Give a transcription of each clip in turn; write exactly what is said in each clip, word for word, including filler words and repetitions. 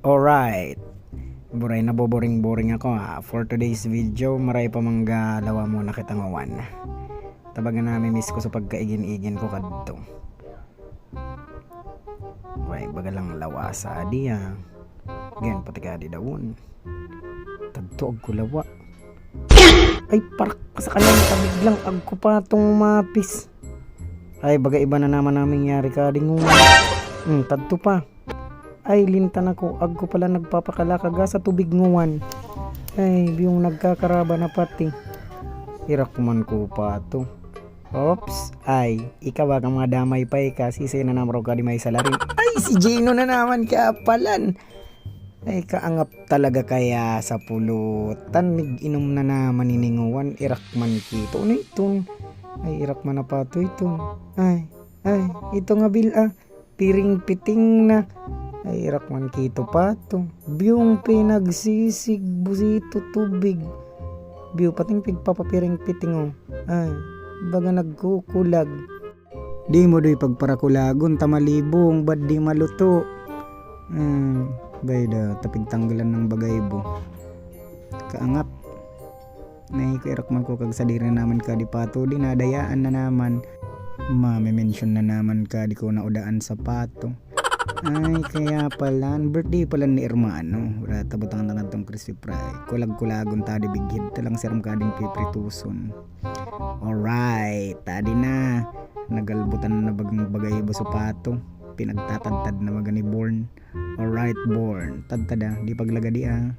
Alright. Buray, naboboring-boring ako, ha. For today's video, maray pa manggalawa muna kita ngawan. Tabaga, nami-miss ko sa pagkaigin-igin ko kadto. Way, baga lang lawasa adi, ah. Ganyan, pati ka di dawon. Tadto, agko lawa. Ay, parak ka sa kanan, tabig lang, agko pa tong mapis. Ay, baga iba na naman ang nangyari ka, dingon. Hmm, tadto pa. Ay, lintan ako. Agko pala nagpapakalakag, ah, sa tubig nguwan. Ay, biyong nagkakaraba na pati. Irakman ko pa to. Oops, ay, ikaw ba kang mga damay pa eh, kasi sa'yo na naman ka di may salarin. Ay, si Gino na naman kapalan. Ay, kaangap talaga kaya sa pulutan. Nag-inom na naman ininguwan. Irakman kito. Ano iton? Ay, irakman na pa to iton. Ay, ay, ito nga bil ah. Piring piting na. Ay, irakman kito pa to. Biyong pinagsisig, busito tubig. Biyo pating pigpapapiring piting, oh. Ay, baga nagkukulag. Di mo doy pagparakulagon, ta malibong, bad di maluto. Hmm, bay da, tapig tanggalan ng bagay bo. Kaangap. Nay, kairak man ko kag sadiri na naman ka di pato, di nadayaan na naman. Mami-mention na naman ka di ko naudaan sa pato. Ay, kaya pala, birthday pala ni hermano. Wala, tabutangan na lang tong crispy fry. Kulag-kulagon ta di bighid, talang siram ka ding piprituson. Alright, tadi na. Nagalbutan na bagang bagay iba sa pato. Pinagtatadtad na maga ni Born. Alright, Born. Tadtada, di paglagadi, ah.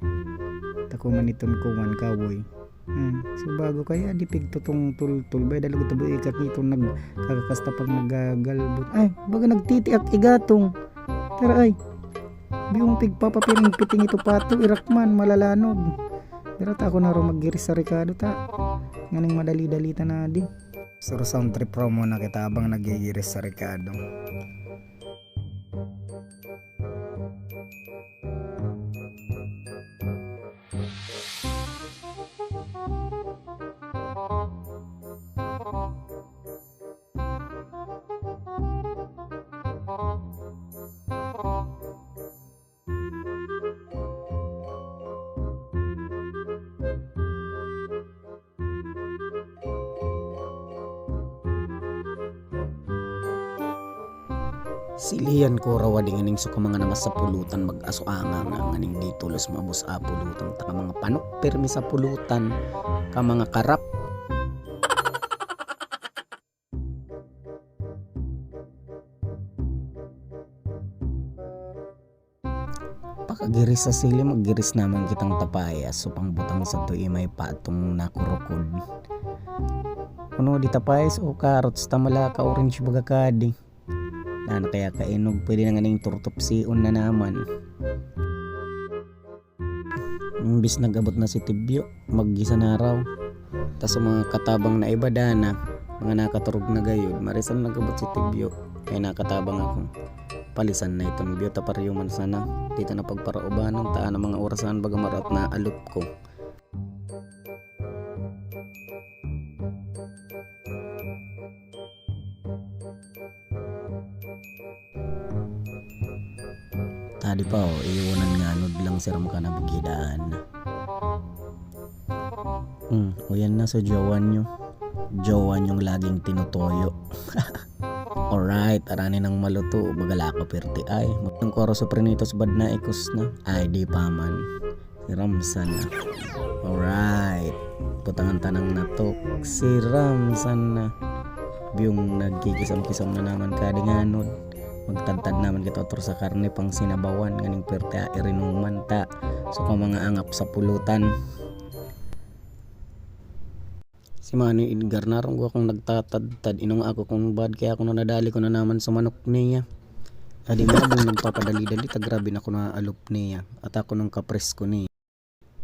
Tako man iton kuwan, kawoy. Hmm, so bago kaya, di pigtutong tultul. Bay, dalagod tabo, ikakiton nagkakakasta pag nagagalbot. Ay, baga nagtitiak igatong. Tara, ay. Biyong pigpapapiring piting ito pato, irakman, malalanog. Pero ta ako na ro maggiris sa rekado ta. Nganing madali-dali ta na di. Sursound trip promo na kita habang nagigiris sa rekado. Silihan ko raw adi nganing suka mga namas sa pulutan, mag-aso anga nga nganing di tolos maabos a pulutan, taka mga panok pirmi sa pulutan, ka mga karap. Pakagiris sa sili, maggiris naman kitang tapayas. So, pangbutang sa tuyo may patong nakurukod. Kuno di tapayas o carrots, ta mala ka orange baga kadi. Na, na kaya kainog, pwede na nganing turtupsion na naman. Imbis nag-abot na si Tibyo, maggisa na raw. Tas ang mga katabang na iba, dana, mga nakaturog na gayod. Marisan nag-abot si Tibyo, kaya nakatabang ako. Palisan na itong Byo, ta paryuman sana. Dito na pagparaubanan, taan ang mga orasan, baga marat na alop ko. Tadi pa, oh, iwanan nga anod lang siram ka na bigidaan. Hmm, uyan na sa jowa nyo. Jowa nyong laging tinutoyo. Alright, arani nang maluto, bagala ko pirti ay. Magtang koro sa prinitos bad na ikos na. Ay, di pa man. Si Ramsan na. Alright. Putangan tanang natok. Si Ramsan na. Biyong nagkikisam-kisam na naman kadinganod. Magtadtad naman kita otro sa karne pang sinabawan. Nganing pirti a irinuman ta. So, kung mga angap sa pulutan. Si Manong Edgar, narong gwa kong nagtatadtad, inong ako kung bad kaya ako na nadali ko na naman sa manok niya. Adi mo abong nagpapadali-dali, ta grabe na ko na alop niya. At ako nang kapres ko niya.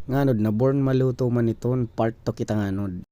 Nganod na born maluto man iton, part to kita nganod.